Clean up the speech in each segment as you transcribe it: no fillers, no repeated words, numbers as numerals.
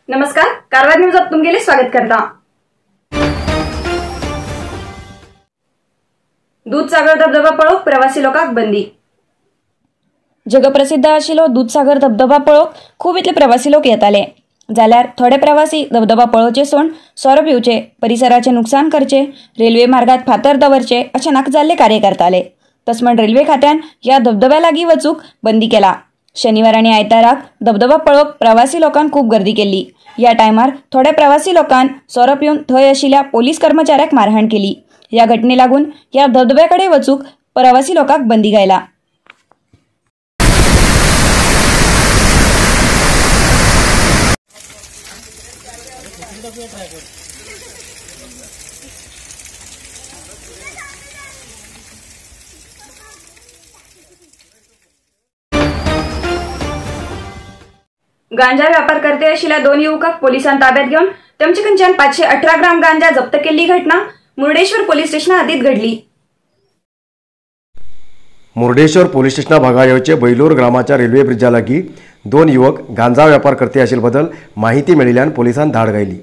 नमस्कार, कारवार न्यूजात तुमगेले स्वागत करता। दूधसागर धबधबा पळोवंक प्रवासी लोकांक बंदी। जगप्रसिद्ध आशिल्लो दूधसागर धबधबा पळोवंक खूब इतले प्रवासी लोक येताले, जाल्यार थोडे प्रवासी धबधबा पळोवचे सोड सोरो पिवचे, परिसराचे नुकसान करचे, रेल्वे मार्गात फातर दवरचे अशें नाका जाल्ले कार्य करताले। तस म्हण रेल्वे खात्यान ह्या धबधब्या लागीं वचूंक बंदी केला। शनिवार आनी आयताराक धबधबा पळोवंक प्रवासी लोकांक खूब गर्दी केल्ली। ह्या टायमार थोड्या प्रवासी लोकांन सोरो पिवन थंय आशिल्ल्या पोलीस कर्मचाऱ्याक मारहाण केली। ह्या घटने लागून ह्या धबधब्या कडेन वचूंक प्रवासी लोकांक बंदी घायला। गांजा व्यापार करते आशिल्ल्या दोन युवकांक पोलिसांन ताब्यात घेवन तांचे कडच्यान 518 ग्राम गांजा जप्त केल्ली घटना मुर्डेश्वर पोलीस स्टेशना हद्दीत घडली। मुर्डेश्वर पोलीस स्टेशना भागा येवचे बैलूर ग्रामाच्या रेल्वे ब्रिजा लागी दोन युवक गांजा व्यापार करते आशिल्ले बद्दल माहिती मेळिल्ल्यान पोलिसान धाड घायली।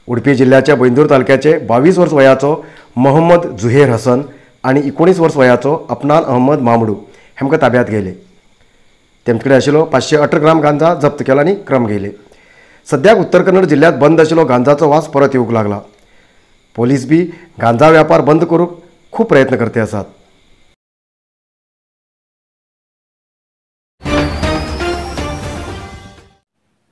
उडपी जिल्ह्याच्या बैंदूर तालुक्याचे 22 वर्स वयाचो मोहम्मद जुहेर हसन आनी 19 वर्स वयाचो अपनान अहमद मामडू हेमकां ताब्यात घेयले। तेमचे आशिल्लो 518 ग्राम गांजा जप्त केला आनी क्रम घेयले। सद्याक उत्तर कन्नड जिल्ह्यात बंद आशिल्लो गांजाचो वास परत येवंक लागला। पोलीस बी गांजा व्यापार बंद करूंक खूब प्रयत्न करते आसात।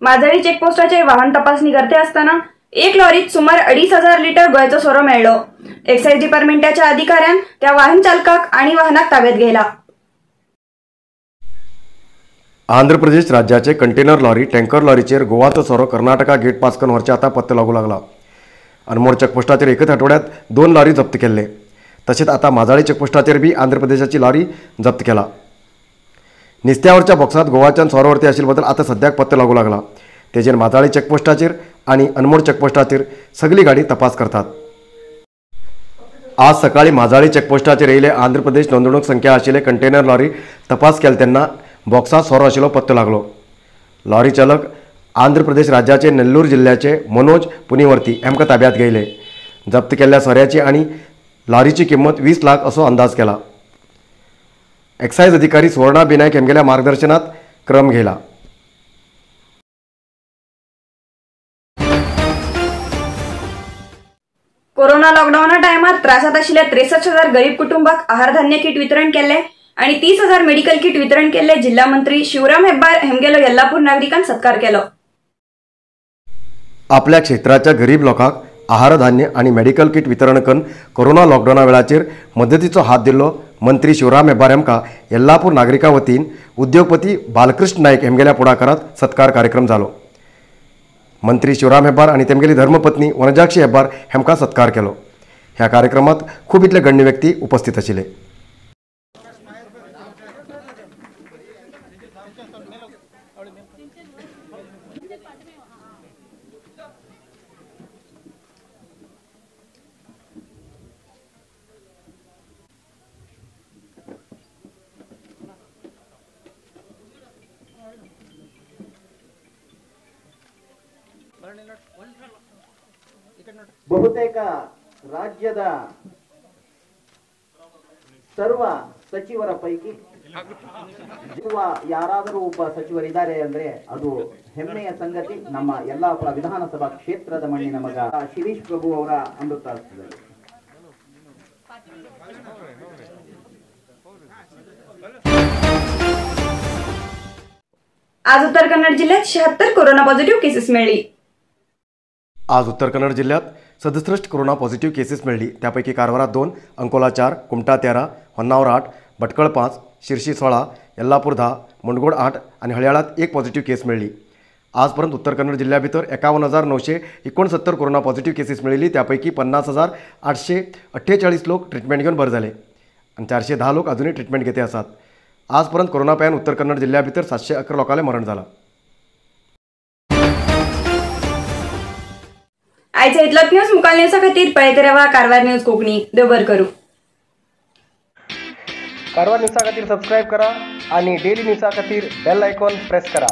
माजळी चेकपोस्टाचेर वाहन तपासणी करते असताना एक लॉरीत सुमार 2500 लिटर गोंयचो सोरो मेळ्ळो। एक्सायज डिपार्टमेंटाच्या अधिकाऱ्यान त्या वाहन चालकाक आनी वाहनाक ताब्यात घेयला। आंध्र प्रदेश राज्याचे कंटेनर लॉरी टँकर लॉरीचेर गोवाचो सोरो कर्नाटका गेट पास करून व्हरचे आतां पत्तो लागू लागला। अनमोड चेकपोस्टाचेर एकच आठवड्यात 2 लॉरी जप्त केल्ले। तशेंच आतां माजाळी चेकपोस्टाचेर बी आंध्र प्रदेशाची लॉरी जप्त केला। निस्त्यावरच्या बॉक्सांत गोवाच्यान सोरो व्हरते आशिल्ले बद्दल आतां सद्याक पत्तो लागू लागला। तेजेर माजाळी चेकपोस्टाचेर आनी अनमोड चेकपोस्टाचेर सगळी गाडी तपास करतात। आज सकाळी माजाळी चेकपोस्टाचेर येयले आंध्र प्रदेश नोंदणूक संख्या आशिल्ले कंटेनर लॉरी तपास केले तेन्ना बॉक्सांत सोरो आशिल्लो पत्तो लागलो। लॉरी चालक आंध्र प्रदेश राज्याचे नेल्लूर जिल्ह्याचे मनोज पुनिवर्ती हेमकां ताब्यात घेयले। जप्त केल्ल्या सोऱ्याची आनी लॉरीची किंमत 20 लाख असो अंदाज केला। एक्सायज अधिकारी सुवर्णा बिनायक हेमगेल्या मार्गदर्शनात क्रम घेयला। कोरोना लॉकडाऊना टायमार त्रासात आशिल्ल्या 63,000 गरीब कुटुंबाक आहारधान्य किट वितरण केल्ले आणि 30,000 मेडिकल किट वितरण केल्ले जिल्हा मंत्री शिवराम हेब्बार हेमगेलो येल्लापूर नागरिकांक सत्कार केलो। आपल्या क्षेत्राच्या गरीब लोकांक आहारधान्य आणि मेडिकल किट वितरण करून कोरोना लॉकडाऊना वेळाचेर मदतीचो हात दिल्लो मंत्री शिवराम हेब्बार हेमकां येल्लापूर नागरिकां वतीन उद्योगपती बालकृष्ण नायक हेमगेल्या पुढाकारात सत्कार कार्यक्रम जालो। मंत्री शिवराम हेब्बार आणि तेमगेली धर्मपत्नी वनजाक्षी हेब्बार हेमकां सत्कार केलो। ह्या कार्यक्रमात खूब इतले गण्य व्यक्ती उपस्थित आशिल्ले। ಬಹುತೇಕ ರಾಜ್ಯದ ಸರ್ವ ಸಚಿವರ ಪೈಕಿ ಯಾರಾದರೂ ಒಬ್ಬ ಸಚಿವರಿದ್ದಾರೆ ಅಂದ್ರೆ ಅದು ಹೆಮ್ಮೆಯ ಸಂಗತಿ. ನಮ್ಮ ಯಲ್ಲಾಪುರ ವಿಧಾನಸಭಾ ಕ್ಷೇತ್ರದ ಮಣ್ಣಿನ ಮಗ ಶಿರೀಶ್ ಪ್ರಭು ಅವರ ಅಮೃತಾಸ್ತದಲ್ಲಿ. आज उत्तर कन्नड जिल्ह्यात 76 कोरोना पॉझिटिव्ह केसेस मिळाली. आज उत्तर कन्नड जिल्ह्यात 67 कोरोना पॉझिटिव्ह केसेस मिळाली. त्यापैकी कारवारात 2, अंकोला 4, कुमठा 13, होन्नावर 8, भटकळ 5, शिरशी 16, येल्लापूर 10, मुंडगोड 8 आणि हळयाळात 1 पॉझिटिव्ह केस मिळाली. आजपर्यंत उत्तर कन्नड जिल्ह्याभितर 51,969 कोरोना पॉझिटिव्ह केसेस मिळाली. त्यापैकी 50,848 लोक ट्रीटमेंट घेऊन बरे झाले आणि 410 लोक अजूनही ट्रीटमेंट घेते आसात. आजपर्यंत कोरोना पायान उत्तर कन्नड जिल्ह्याभितर 711 लोकांना मरण झाला. आयचा इतलोच न्यूज मुखाल न्यूजा खातीर पळयत रावा कारवार न्यूज कोंकणी. देव बरें करूं. कारवार न्यूजा खातीर सबस्क्रायब करा आणि डेली न्यूजा खातीर बेल आयकॉन प्रेस करा.